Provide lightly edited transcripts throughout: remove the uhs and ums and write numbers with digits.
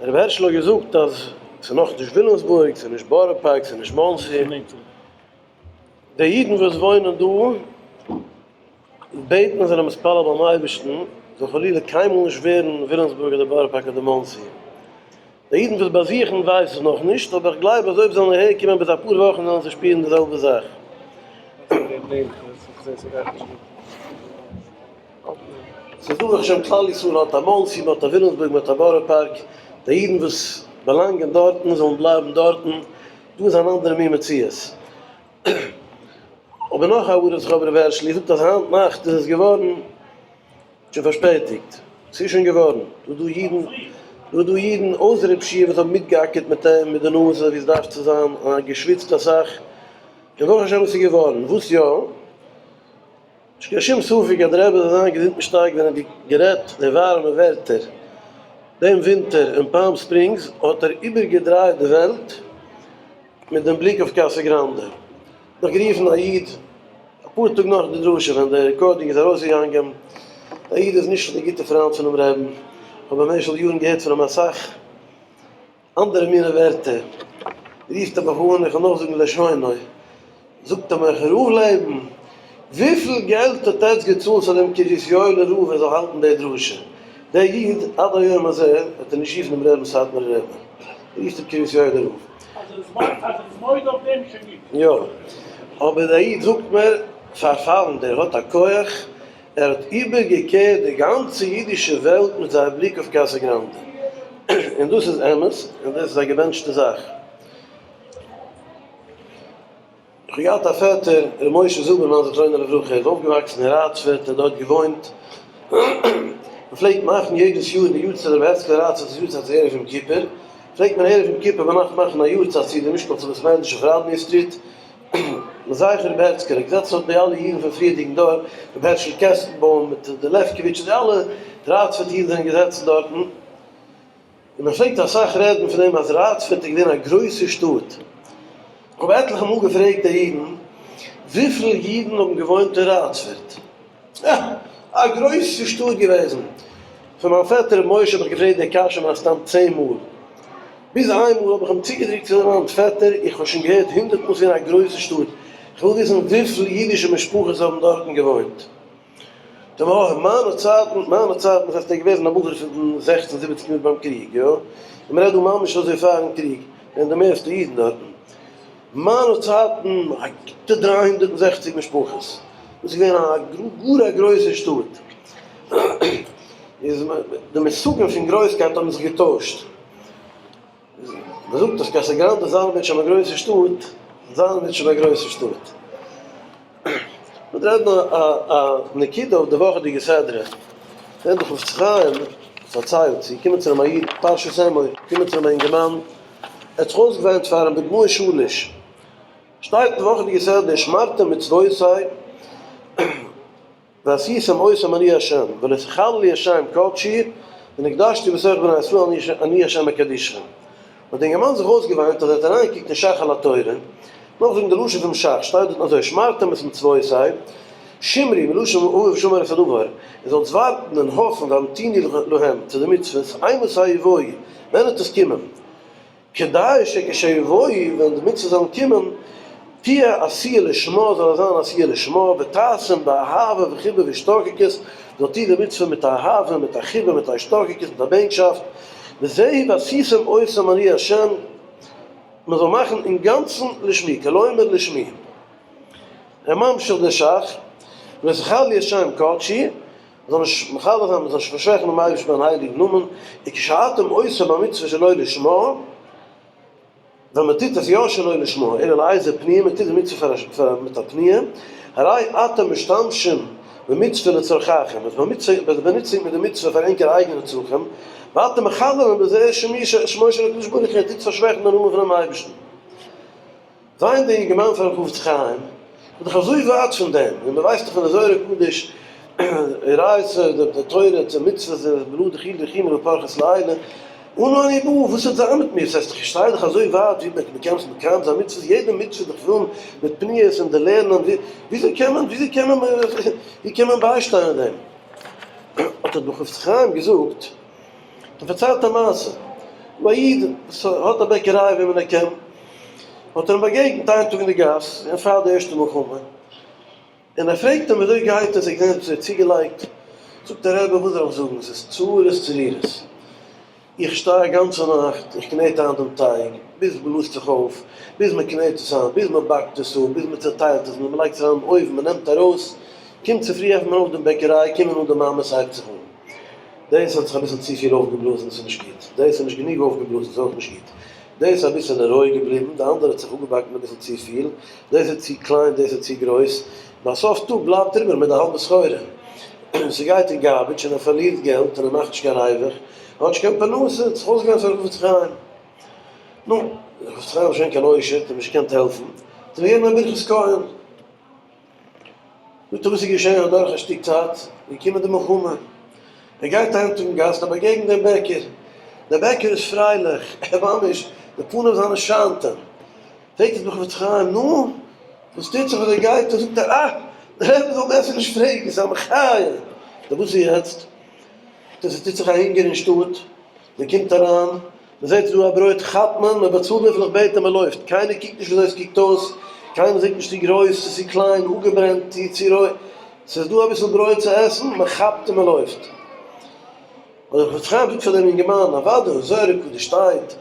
רבי הערשל האט געזאגט אז ס'איז נאך נישט וויליאמסבורג, ס'איז נישט בארא פארק, ס'איז נישט מאנסי. די אידן וואס וואוינען דא בעטן און זענען מתפלל ביים אייבערשטן זאל חלילה קיינמאל נישט ווערן וויליאמסבורג אדער בארא פארק אדער מאנסי. די אידן וואס באזוכן ווייס איך נאכנישט, אבער איך גלייב אז אויב זאלן אהער קומען ביז אפאר וואכן וועלן זיי שפירן די זעלבע זאך. ס'איז דא ברוך השם כלל ישראל האט א מאנסי, מ'האט א וויליאמסבורג, מ'האט א בארא פארק, די אידן וואס באלאנגען דארטן זאלן בלייבן דארטן, דא איז אן אנדערע מין מציאות. אבער נאך א הערה וואס איך האב ר' הערשל, איר זאגט אז היינט נאכט איז עס געווארן שוין פארשפעטיגט, ס'איז שוין געווארן, דא דא אידן, דא דא אידן אויסער רב שיע וואס האבן מיטגעאקערט מיט אים מיט די נאז אזוי ווי עס דארף צו זיין, און געשוויצט אסאך, און ברוך השם עס איז געווארן, וואס יא? נישט קיין שום ספק אז דער רבי זאל זיין געזונט און שטארק ווען ער האט גערעדט די ווארעמע ווערטער דעם ווינטער אין פאלם ספרינגס האט ער איבערגעדרייט די וועלט מיט דעם בליק אויף קאסא גראנדע. נאך גערופן א איד אפאר טאג נאך די דרשה ווען די recording איז ארויסגעגאנגען, דער איד איז נישט פון די גוטע פריינט פונעם רעבן, כ'האב במשך די יארן געהערט פון אים אסאך אנדערע מינע ווערטער, רופט ער מיך אן איך וועל נאכזאגן לשונו, זאגט ער מיך ר' לעבן, וויפיל געלט האט עטץ געצאלט פאר דעם קרית יואל'ער רב ער זאל האלטן די דרשה? דער איד עד היום הזה האט ער נישט גערופן דעם רעבן סאטמארער רבי, ער רופט אים קרית יואל'ער רב. אז ער איז מודה אויף דעם איז שוין גוט. יא, אבער דער איד זאגט מיר, פארפאלן, דער האט א כח, ער האט איבערגעקערט די גאנצע אידישע וועלט מיט זייער בליק אויף קאסא גראנדע. און דאס איז אמת, און דאס איז א געבענטשטע זאך. איך האב געהאט א פעטער, ר' משה זילבערמאן זכרונו לברכה, ער איז אויפגעוואקסן אין ראצפערט, ער האט דארט געוואוינט. מען פלעגט מאכן יעדעס יאר די יארצייט רבי הערצקע ראצפערט'ס יארצייט איז ערב יום כיפור, פלעגט מען ערב יום כיפור ביינאכט מאכן א יארצייט סעודה אין משפחת בית מדרש אויף ראדני סטריט, לזכר רבי הערצקעלע, געזעצן האט די אלע אידן פון פריערדיגן דור, רבי הערשל קעסטנבוים מיט די לעפקאוויטש, די אלע ראצפערט אידן זענען געזעצן דארטן, און מען פלעגט אסאך רעדן פון דעם אז ראצפערט איז געווען א גרויסע שטאט, איך האב עטליכע מאל געפרעגט די אידן וויפיל אידן האבן געוואוינט אין ראצפערט, אה! א גרויסע שטאט געוועזן. פון מיין פעטער ר' משה האב איך געפרעגט די קשיא מן הסתם צען מאל. ביז איינמאל האב איך אים צוגעדרוקט צו די וואנט, פעטער, איך האב שוין געהערט הונדערט מאל ס'געווען א גרויסע שטאט, איך וויל וויסן וויפיל אידישע משפחות האבן דארטן געוואוינט. זאגט ער מיר, אה, מיינע צייטן, מיינע צייטן, דאס הייסט ער איז געוועזן א בחור פון זעכצן זיבעצן יאר ביים קריג, יא? און מ'רעדט דא ממש אזוי פארן קריג, געווען די מערסטע אידן דארטן. מיינע צייטן, א גוטע 360 משפחות. דאס איז געווען א גאר א גרויסע שטאט. איז די מושגים פון גרויסקייט האבן זיך געטוישט. מען זאגט אז קאסא גראנדע זיין ווערט שוין א גרויסע שטאט, זיין ווערט שוין א גרויסע שטאט. מ'וועט רעדן א נקודה אויף די וואכעדיגע סדרה. דער חפץ חיים פארציילט, ס'איז געקומען צו אים א איד, פרשת אמור, געקומען צו אים א אינגערמאן, ער האט זיך אויסגעוויינט פאר אים בדמעות שליש. שטייט אין וואכעדיגע סדרה ושמרתם מצוותי ועשיתם אותם אני ה' ולא תחללו את שם קדשי ונקדשתי בתוך בני ישראל אני ה' מקדשכם. האט דער אינגערמאן זיך אויסגעוויינט אז ער האט אריינגעקוקט אין ש"ך על התורה, נאכזאגן די לשון פונעם ש"ך שטייט דארטן אזוי שמרתם את מצוותי שמרו מלשון אביו שמר את הדבר, איר זאלטס ווארטן און האפן והמתינו להם צו די מצוות, אימתי יבואו, ווען וועט עס קומען? כדי שכשיבואו, ווען די מצוות זאלן קומען, תהיה עשיה לשמה, זאל עס זיין עשיה לשמה, ותעשם באהבה וחיבה והשתוקקות, זאל טון די מצוה מיט אהבה, מיט א חיבה, מיט א השתוקקות, מיט א בענקשאפט, וזהו ועשיתם אותם אני ה', מען זאל מאכן אינגאנצן לשמי, כלומר לשמי. ער ממשיך דער ש"ך, ולא תחללו את שם קדשי, מ'זאל נישט מחלל זיין, מ'זאל נישט פארשוועכן דעם אייבערשטן מיין הייליגן נאמען, וכשאתם עושים המצוה שלא לשמה, ווען מען טוט עס יא שלא לשמה, אלא לאיזה פניה, מען טוט די מצוה פאר מיט א פניה, הרי אתם משתמשים במצוה לצרכיכם, אז מען באנוצט זיך מיט די מצוה פאר ענקער אייגענע צרכים, ואתם מחללים בזה שמו של הקדוש ברוך הוא, איר טוט פארשוועכן דעם נאמען פונעם אייבערשטן. וויינט דער אינגערמאן פארן חפץ חיים, כ'בין דאך אזוי ווייט פון דעם, און מ'ווייסט דאך פון די זוהר הקדוש, אורייתא, די תורה, די מצוות, די בלא דחילו ורחימו ופרחת לילה, אנא אני בא, וואס וועט זיין מיט מיר, ס'הייסט איך שטיי דאך אזוי ווייט, ווי מ'קען עס מקיים זיין מצוות, יעדע מצוה איז דאך פול מיט פניות און די לערנען, וויאזוי קען מען, וויאזוי קען מען, ווי קען מען ביישטיין אין דעם? האט דער חפץ חיים געזאגט, און פארציילט א מעשה. דא א איד וואס האט א בעקעריי וועמען ער קען, האט ער אים באגעגנט איין טאג אין די גאס, אין פאר די ערשטע מלחמה, און ער פרעגט אים וויאזוי גייט עס, ער האט געזען עפעס אזוי צוגעלייגט, זאגט דער רבי וואס זאל איך זאגן, עס איז צרות צרורות, איך שטיי א גאנצע נאכט, איך קנעט איין דעם טייג, ביז עס בלאזט זיך אויף, ביז מען קנעט עס איין, ביז מען באקט עס אפ, ביז מען צעטיילט עס, מען לייגט עס אריין אין אויוון, מען נעמט ארויס, קומט צופרי עפנט מען אויף דעם בעקעריי, קומען אן די מאמעס, הייבט זיך אן. דאס האט זיך אביסל צופיל אויפגעבלאזן, ס'איז נישט גוט. דאס איז נישט גענוג אויפגעבלאזן, ס'איז אויך נישט גוט. דאס איז אביסעלע רוי געבליבן, די אנדערע האט זיך אפגעבאקן אביסל צופיל, דאס איז צו קליין, דאס איז צו גרויס. ביי סוף טאג בלייבט ער איבער מיט די האלבע סחורה. ס'גייט אין garbage און ער פארלירט געלט און ער מאכט נישט קיין ריווח, ער האט נישט קיין פרנסה, האט זיך אויסגעווענדט פאר חפץ חיים. נו, חפץ חיים איז שוין קיין עושר, האט אים נישט געקענט העלפן, האט אים געגעבן א ברכת כהן. זאגט ער וואס איז געשען אדורך א שטיק צייט איז געקומען די מלחמה, ער גייט אהיים צום גאס און באגעגנט דעם בעקער, דער בעקער איז פרייליך, ער ממש, די פנים זיינע שיינט אים, פרעגט ער דעם חפץ חיים, נו, וואס טוט זיך וויאזוי גייט עס, זאגט ער, אה, דער רבי זאל בעסער נישט פרעגן, ס'איז א מחיה, נו וואס איז יעצט, זאגט ער, ס'טוט זיך א הונגער אין שטאט, מען קומט אריין, מען זעט ס'איז דא א ברויט כאפט מען, מען באצאלט וויפיל איך בעט און מען לויפט, קיינער קוקט נישט וויאזוי עס קוקט אויס, קיינער זעט נישט צו גרויס צו צו קליין, אפגעברענט צו צו רוי, ס'איז דא אביסל ברויט צו עסן, מען כאפט און מען לויפט. האט דער חפץ חיים געזאגט פאר דעם אינגערמאן, אוודאי אין זוהר הקדוש שטייט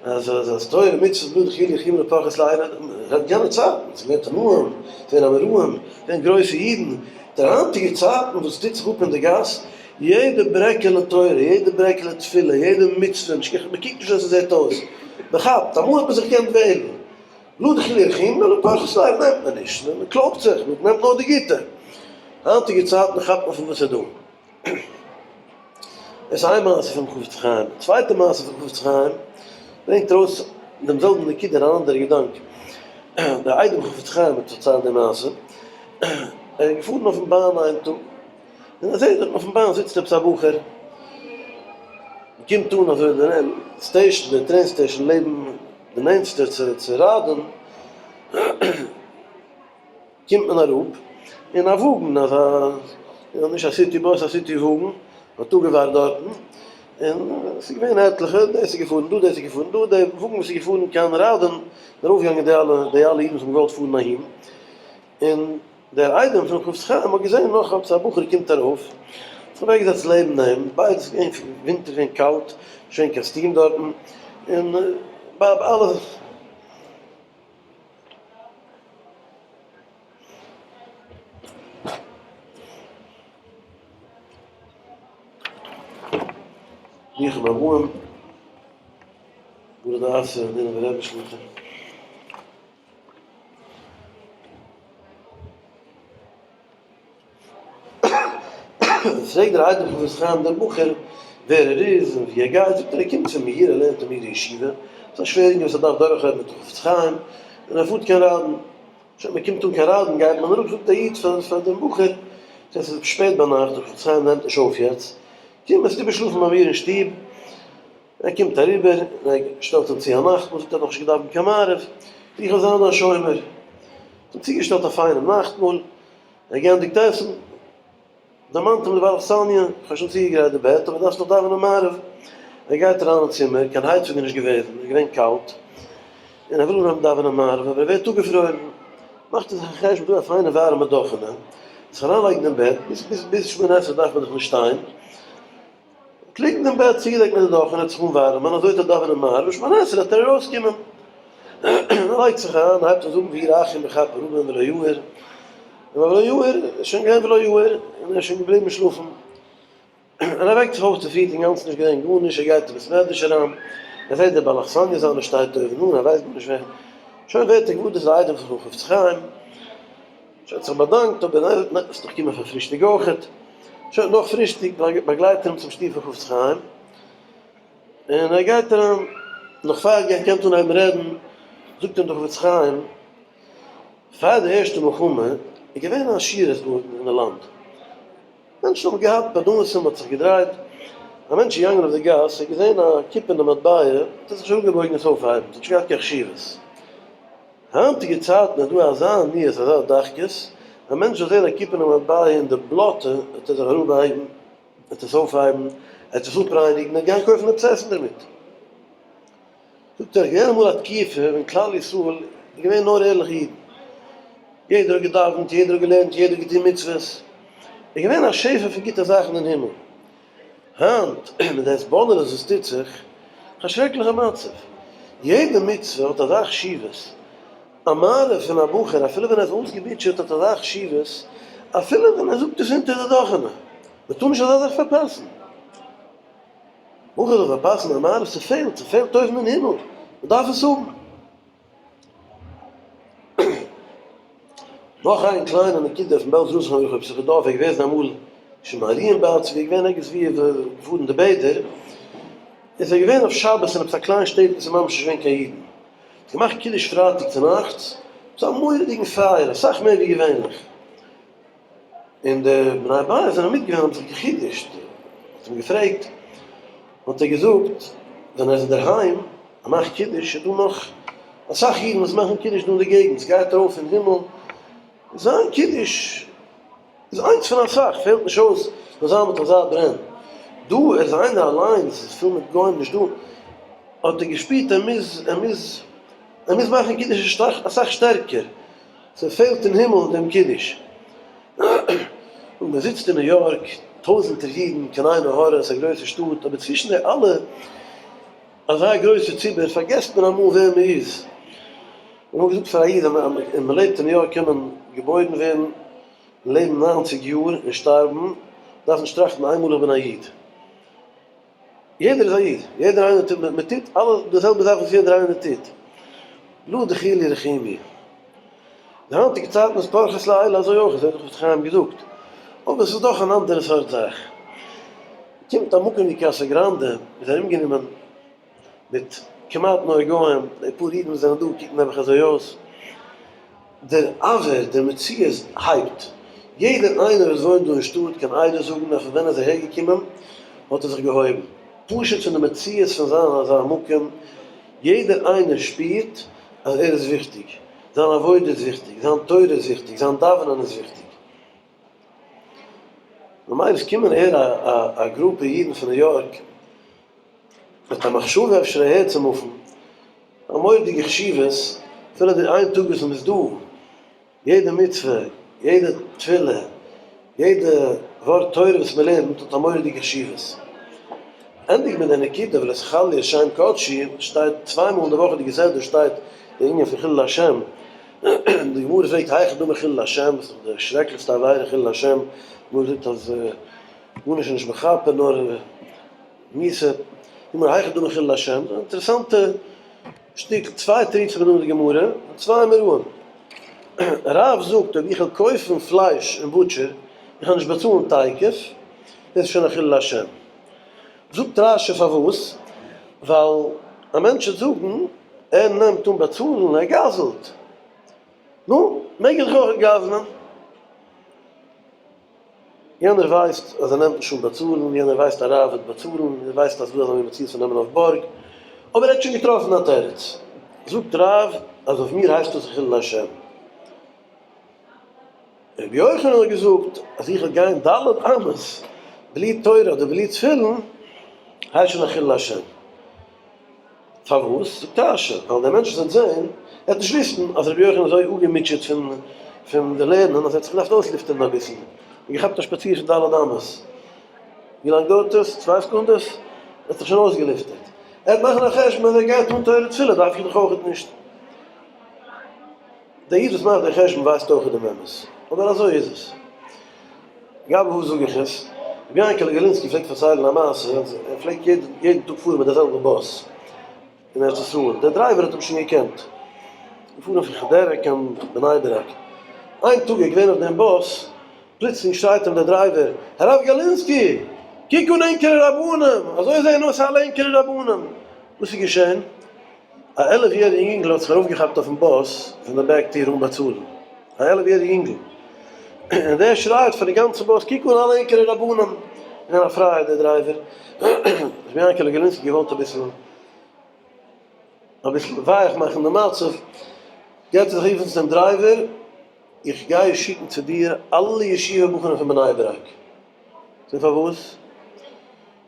אז אז תורה ומצוות בלא דחילו ורחימו לפחות לעיני, רעדט יענע צייטן, ס'איז געווען תנאים, ס'איז געווען אמוראים, ס'איז געווען גרויסע אידן, די היינטיגע צייטן וואס טוט זיך אפ אין די גאס, יעדע ברעקעלע תורה, יעדע ברעקעלע תפילה, יעדע מצוה, נישט קיין, מ'קוקט נישט ווי ס'זעט אויס, מ'כאפט, אמאל האט מען זיך געקענט וועלן, לא דחילו ורחימו לא פחות לייב נעמט מען נישט, מ'קלויבט זיך, מ'נעמט נאר די גוטע, היינטיגע צייטן כאפט מען פון וואס איז דא. דאס איז איין מעשה פון חפץ חיים, די צווייטע מעשה פון חפץ חיים ברענגט ארויס דעם זעלבן נקודה אין אן אנדערע געדאנק, דער איידעם חפץ חיים האט פארציילט די מעשה, ער איז געפארן אויפן באן איין טאג, און ער זעט דארטן אויפן באן זיצט עפעס א בחור, קומט אן אזוי די station, די train station לעבן די נענטסטע צו ראדין, קומט מען אראפ, און א וואגן, אזא, נישט א city bus, א city וואגן, האט אפגעווארט דארטן, און עס איז געווען עטליכע, דאס איז געפארן דא, דאס איז געפארן דא, די וואגן וואס איז געפארן קיין ראדין, איז ארויפגעגאנגען די אלע, די אלע אידן וואס האבן געוואלט פארן אהין, און דער איידעם פון חפץ חיים האט געזען נאך עפעס א בחור קומט ארויף, האט זיך אוועקגעזעצט לעבן אים, ביידע ס'איז געווען ווינטער געווען קאלט, נישט געווען קיין steam דארטן, און ביי אלע. ברוכים הבאים, ברוך דעשה, דינא ורבי שליטא. פרעגט דער איידעם פון חפץ חיים דעם בחור ווער ער איז און וואו ער גייט, זאגט ער ער קומט פון מיר, ער לערנט אין מיר אין ישיבה, ס'איז א שווער ענין וואס ער דארף דורכרעדן מיטן חפץ חיים, און ער פארט קיין ראדין. שוין מען קומט אן קיין ראדין גייט מען אראפ, זאגט דער איד פאר דעם בחור, עס איז שפעט ביינאכט, דער חפץ חיים נעמט נישט אויף יעצט, קום וועסט איבערשלאפן ביי מיר אין שטוב, ער קומט אריבער און ער שטעלט אים צו א נאכטמאל, זאגט ער האט נאכנישט געדאווענט קיין מעריב, איך וועל זיין דיין שומר, האט אים צוגעשטעלט א פיינעם נאכטמאל, ער געענדיגט עסן, דערמאנט אים די בעל אכסניא, איך האב שוין צוגעגרייט די בעט, אבער דארפסט נאך דאווענען מעריב. ער גייט אריין אין צימער, קיין הייצונג איז נישט געוועזן, עס איז געווען קאלט, און ער וויל אנהויבן דאווענען מעריב, אבער ער ווערט אפגעפרוירן. מאכט ער זיך א חשבון, דא א פיינע ווארעמע דאכענע, זיך אריינלייגן אין בעט, ביז ביז ביז שמונה עשרה דארף מען דאך נישט שטיין, ליגן אין בעט צוגעדעקט מיט די דאכענע, זיך אנווארעמען, אזוי וועט ער דאווענען מעריב, שמונה עשרה וועט ער ארויסקומען. ער לייגט זיך אריין, הייבט אן זאגן והוא רחום יכפר עוון ולא יעור, און ולא יעור איז שוין געווען ולא יעור, און ער איז שוין געבליבן שלאפן. און ער וועקט זיך אויף צופרי, אינגאנצן נישט געדענקט גארנישט, ער גייט אין בית מדרש אריין, ער זעט דער בעל אכסניא זיינער שטייט אויבן אן, ער ווייסט גארנישט ווער, שוין ווערט ער געוואר דאס איז די איידעם פון חפץ חיים, שוין האט זיך באדאנקט, אבער ניין, ניין, עס איז דאך געקומען פאר פרישטאג אויכעט, שוין נאך פרישטאג באגלייט ער אים צום שטוב פון חפץ חיים, און ער גייט אריין, נאך פאר ער קען אנהייבן רעדן, זאגט אים דער חפץ חיים, פאר די ערשטע מלחמה איז געווען א עשירות דא אין די לאנד, מענטשן האבן געהאט פרנסה, מען האט זיך געדרייט, א מענטש איז געגאנגען אויף די גאס, ער האט געזען א קופערנע מטבע, האט ער זיך נישט אראפגעבויגן עס אויפהייבן, עס האט נישט געהאט קיין חשיבות. היינטיגע צייטן איז דא אזא עניות, אזא דחקות, א מענטש זאל זען א קופערנע מטבע אין די בלאטע, וועט ער זיך אראפבייגן, וועט עס אויפהייבן, ער וועט עס אפרייניגן, ער וועט גיין קויפן עפעס עסן דערמיט. זאגט ער, געווען אמאל א תקופה ווען כלל ישראל איז געווען נאר ערליכע אידן, יעדער האט געדאווענט, יעדער האט געלערנט, יעדער האט געטון מצוות, איז געווען א שפע פון גוטע זאכן אין הימל. היינט מיט די התבוללות וואס טוט זיך, א שרעקליכע מצב, יעדע מצוה האט אזא חשיבות, א מעריב פון א בחור אפילו ווען ער איז אויסגעמוטשעט האט אזא חשיבות, אפילו ווען ער זאגט עס אונטער די דאכענע, מען טאר נישט אזא זאך פארפאסן. בחור זאל פארפאסן א מעריב, ס'פעלט, ס'פעלט אויבן אין הימל, מען דארף עס האבן. נאך איין קליינע נקודה פון בעלז רב זכרונו לברכה, דארט איז געוועזן אמאל שוין מאריענבאד צו ווי געווען ערגעץ ווי איז געפארן די בעדער, איז ער געווען אויף שבת אין עפעס א קליין שטעטל וואס איז ממש נישט געווען קיין אידן, האט געמאכט קידוש פרייטאג צונאכטס, מיט א מורא'דיגן פייער, אסאך מער ווי געווענליך, און די בני בית זענען מיטגעווען האבן זיך גע'חידוש'ט, האט אים געפרעגט, האט ער געזאגט, ווען ער איז אינדערהיים, ער מאכט קידוש, איז דא נאך אסאך אידן וואס מאכן קידוש דא אין די געגנט, ס'גייט ארויף אין הימל, זיין קידוש איז איינס פון אסאך, פעלט נישט אויס זאל זיין מיט אזא ברען, דא איז איינער אליינס, ס'איז פול מיט גוים, נישט דא, האט ער געשפירט ער מוז, ער מוז, ער מוז מאכן קידוש אסאך שטערקער. ס'פעלט אין הימל דעם קידוש. און מען זיצט אין ניו יארק, טויזענטער אידן, קיין עין הרע, ס'איז א גרויסע שטאט, אבער צווישן די אלע אזא גרויסע ציבור פארגעסט מען אמאל ווער מען איז. אמאל געזאגט פאר א איד אז ווען מען לעבט אין ניו יארק קען מען געבוירן ווערן, לעבן ניינציג יאר און שטארבן, דארף נישט טראכטן איינמאל איך בין א איד. יעדער איז א איד, יעדער איינער טוט, מען טוט אלע די זעלבע זאך וואס יעדער איינער טוט, לא דחילו ורחימו. די היינטיגע צייטן איז פרחת לעילא אזוי אויך, אזוי האט דאך רבי חיים געזאגט, אבער עס איז דאך אן אנדערע סארט זאך. קומט א מקום ווי קאסא גראנדע, איז ארומגענומען מיט כמעט נאר גוים, די פאר אידן וואס זענען דא קוקן נעבעך אזוי אויס, דער אויר, דער מציאות הייבט, יעדער איינער וואס וואוינט דא אין שטאט קען עדות זאגן אז פון ווען ער איז אהער געקומען האט ער זיך געהויבן, פשוט פון די מציאות פון זיין אין אזא מקום, יעדער איינער שפירט אז ער איז וויכטיג, זיין עבודה איז וויכטיג, זיין תורה איז וויכטיג, זיין דאווענען איז וויכטיג. ממילא עס קומען אהער א גרופע אידן פון ניו יארק מיט א מחשבה אפשר אהער צו מופן, א מורא'דיגע חשיבות, אפילו די איין טאג וואס מ'איז דא, יעדע מצוה, יעדע תפילה, יעדע ווארט תורה וואס מ'לערנט האט א מורא'דיגע חשיבות. ענדיג מיט די נקודה ולא תחללו את שם קדשי, שטייט צוויי מאל אין די וואכעדיגע סדרה שטייט די ענין פון חילול השם, די גמרא פרעגט היכי דמי חילול השם, וואס איז די שרעקליכסטע עבירה חילול השם, די גמרא זאגט אז גארנישט איז נישט מכפר נאר מיתה, די גמרא היכי דמי חילול השם, א אינטערעסאנטע שטיקל, צוויי תירוצים איז דא אין די גמרא, און צוויי אמוראים. רב זאגט אויב איך וועל קויפן פלייש אין butcher, איך וועל נישט באצאלן תיכף, דאס איז שוין א חילול השם. זאגט רשי פארוואס? ווייל א מענטש וועט זאגן ער נעמט אן באצאלן ער גזל'ט, נו, מעג איך אויך גזל'ן? יענער ווייסט אז ער נעמט נישט אן באצאלן, יענער ווייסט א רב וועט באצאלן, ער ווייסט אז דא איז א מציאות פון נעמען אויף בארג, אבער ער האט שוין געטראפן א תירוץ. זאגט רב אז אויף מיר הייסט דאס חילול השם. רבי יוחנן האט געזאגט אז איך וועל גיין ד' אמות בלי תורה אדער בלי תפילין הייסט שוין א חילול השם. פארוואס? זאגט רשי, ווייל דער מענטש וואס וועט זען, ער וועט נישט וויסן אז רבי יוחנן איז אזוי אפגעמוטשעט פון פון די לערנען אז ער האט זיך געדארפט אויסלופטערן אביסל, און געכאפט א שפאציר פון ד' אמות. ווי לאנג דויערט עס? צוויי סעקונדעס? ער האט זיך שוין אויסגעלופטערט. ער וועט מאכן א חשבון אז ער גייט אן תורה תפילה דארף איך דאך אויכעט נישט. דער איד וואס מאכט די חשבון ווייסט אויכעט דעם אמת, אבער אזוי איז עס. לגבי וואס זאג איך עס? רבי יענקעלע גאלינסקי פלעגט פארציילן א מעשה אז ער פלעגט יעדן טאג פארן מיט די זעלבע באס אין ארץ ישראל, דער דרייווער האט אים שוין געקענט, געפארן פון חדרה קיין בני ברק, איין טאג איז געווען אויף דעם באס, פלוצלינג שרייט אים דער דרייווער, הרב גאלינסקי! קוק אן ענקערע רבנים, אזוי זעען אויס אלע ענקערע רבנים! וואס איז געשען? א 11 יעריג יונגל האט זיך ארויפגעכאפט אויפן באס פון די back טיר אן באצאלן, א 11 יעריג יונגל, און דער שרייט פאר די גאנצע באס קוק אן אלע ענקערע רבנים, געווען א פרייער דער דרייווער, רבי יענקעלע גאלינסקי געוואלט אביסל אביסל ווייך מאכן די מצב, געט ער זיך א רוף אן צו דעם דרייווער, איך גיי שיקן צו דיר אלע ישיבה בחורים פון בני ברק, זאג פארוואס?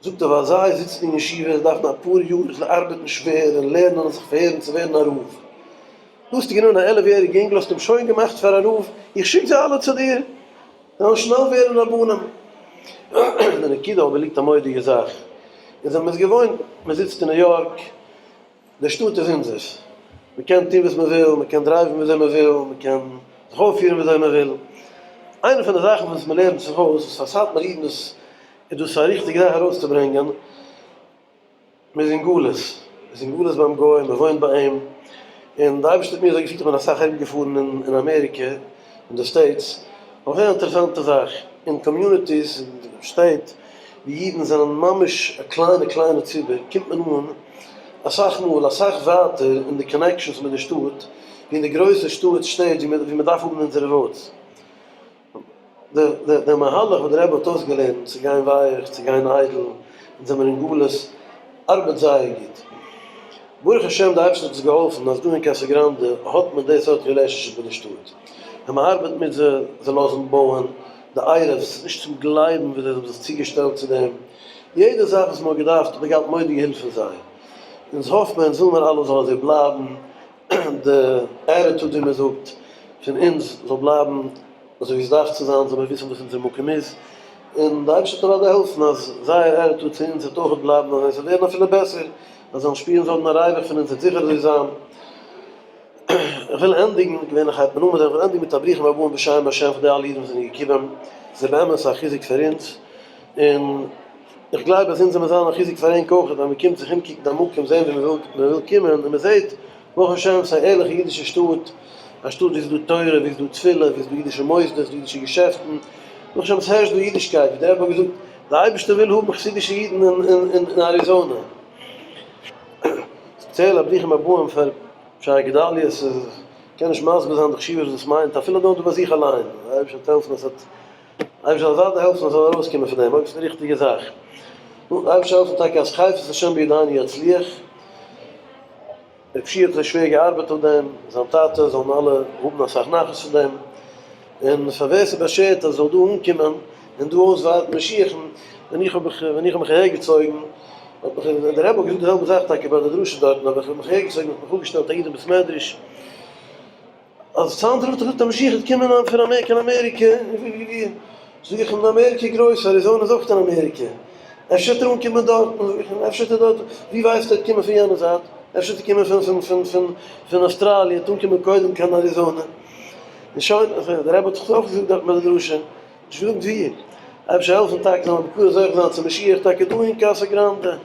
זאגט ער ווייל זיי זיצן אין ישיבה זיי דארפן אפאר יאר זיי ארבעטן שווער און לערנען און זיך פארהערן צו ווערן א רב. דא האסטו גענומען א 11 יעריג אינגל האסט אים שוין געמאכט פאר א רב, איך שיק זיי אלע צו דיר, זיי וועלן שנעל ווערן רבנים. די נקודה אבער ליגט א מורא'דיגע זאך, אונז זעמיר עס געוואוינט, מען זיצט אין ניו יארק, די שטאט איז אונזערס, מען קען טון וואס מען וויל, מען קען drive ן וויאזוי מען וויל, מען קען זיך אויפפירן וויאזוי מען וויל. איינע פון די זאכן וואס מען לערנט זיך אויס, וואס פאר סאטמאר אידן איז דאס א ריכטיגע זאך ארויסצוברענגען, מען איז אין גלות, מען איז אין גלות ביים גוי, מען וואוינט ביי אים, און די אייבערשטער האט מיר אזוי געפירט, איך בין אסאך ארום געפארן אין אמעריקע, אין די States, האב איך געזען א אינטערעסאנטע זאך, אין communities, אין שטעט, ווי אידן זענען ממש א קליינע קליינע ציבור, קומט מען אן אסאך מאל אסאך ווייטער אין די connections מיט די שטאט, ווי אין די גרויסע שטאט שטעט ווי מען דארף האבן אונזערע votes. די מהלך וואס די רבי האט אויסגעלערנט צו גיין ווייך, צו גיין איידל, אונז זעמיר אין גלות, ארבעט זייער גוט. ברוך השם די אייבערשטער האט אונז געהאלפן אז דא אין קאסא גראנדע האט מען די סארט relationship מיט די שטאט. ווען מען ארבעט מיט זיי, זיי לאזן בויען די עירוב, ס'איז נישט צום גלייבן ווי זיי האבן זיך צוגעשטעלט צו דעם. יעדע זאך וואס מען האט געדארפט האט מען געהאט מורא'דיגע הילף פון זיי. אונז האף מיר אונז וויל מיר אלעס זאל אזוי בלייבן. די attitude ווי מען זאגט פון אונז זאל בלייבן אזוי ווי עס דארף צו זיין, זאל מען וויסן וואס אונזער מקום איז, און די אייבערשטער וועט אוודאי העלפן אז זייער attitude צו אונז וועט אויך בלייבן אזוי, עס וועט ווערן אפילו בעסער, אז זיי זאלן שפירן זיי האבן א ריווח פון אונז וועט זיכער אזוי זיין. איך וויל ענדיגן, געווענליך הייבט מען אן מיט דעם, איך וויל ענדיגן מיט א ברוכים הבאים בשם השם פאר די אלע אידן וואס זענען געקומען, עס איז באמת א חיזוק פאר אונז, און איך גלייב אז אונז זעמיר זיין א חיזוק פאר ענק אויך, אז מען קומט זיך אומקוקן די מקום זען ווי מען וויל קומען, און מען זעט ברוך השם ס'איז א ערליכע אידישע שטאט, א שטאט ווי ס'איז דא תורה, ווי ס'איז דא תפילה, ווי ס'איז דא אידישע מוסדות, דא אידישע געשעפטן, ברוך השם ס'הערשט דא אידישקייט, ווי דער רבי האט געזאגט, די אייבערשטער וויל האבן חסידישע אידן אין אריזאנע. ספעציעל א ברוכים הבאים פאר שערי גדליה, ס'איז, כ'קען נישט מסביר זיין די חשיבות וואס דאס מיינט, אפילו נאר דא ביי זיך אליין, די אייבערשטער וועט העלפן אז ס'וועט אייבערשטער זאל אוודאי העלפן אז ס'זאל ארויסקומען פון דעם, אויב ס'איז די ריכטיגע זאך. נו, די אייבערשטער העלפן טאקע אז חפץ השם בידינו יצליח. רב שיע האט אזוי שווער געארבעט אויף דעם, זיין טאטע, זאלן אלע האבן אסאך נחת פון דעם. און פאר ווער ס'איז באשערט אז זאל דא אנקומען און דא אויסווארטן משיח'ן, ווען איך האב מיך ווען איך האב מיך אהערגעצויגן, האט מיך דער רבי האט געזאגט די זעלבע זאך טאקע ביי די דרשה דארטן, אבער איך האב מיך אהערגעצויגן האט מיך אפגעשטעלט א איד אין בית מדרש, אז צאנזער האט געזאגט אז משיח וועט קומען פון אמעריקע קיין אמעריקע, זאג איך אים אמעריקע איז גרויס, אריזאנע איז אויך אין אמעריקע, אפשר וועט ער אנקומען דארטן, זאג איך אים אפשר וועט ער דארט, ווי ווייסטו ער וועט קומען פון יענע זייט, אפשר וועט ער קומען פון פון פון פון אוסטראליע, וועט אנקומען קודם קיין אריזאנע, און שוין, דער רבי האט דאך אויך געזאגט דארט ביי די דרשה, נישט געזאגט ווי, אייבערשטער העלפן טאקע זאל מען בקרוב זוכה זיין צו משיח טאקע דא אין קאסא גראנדע.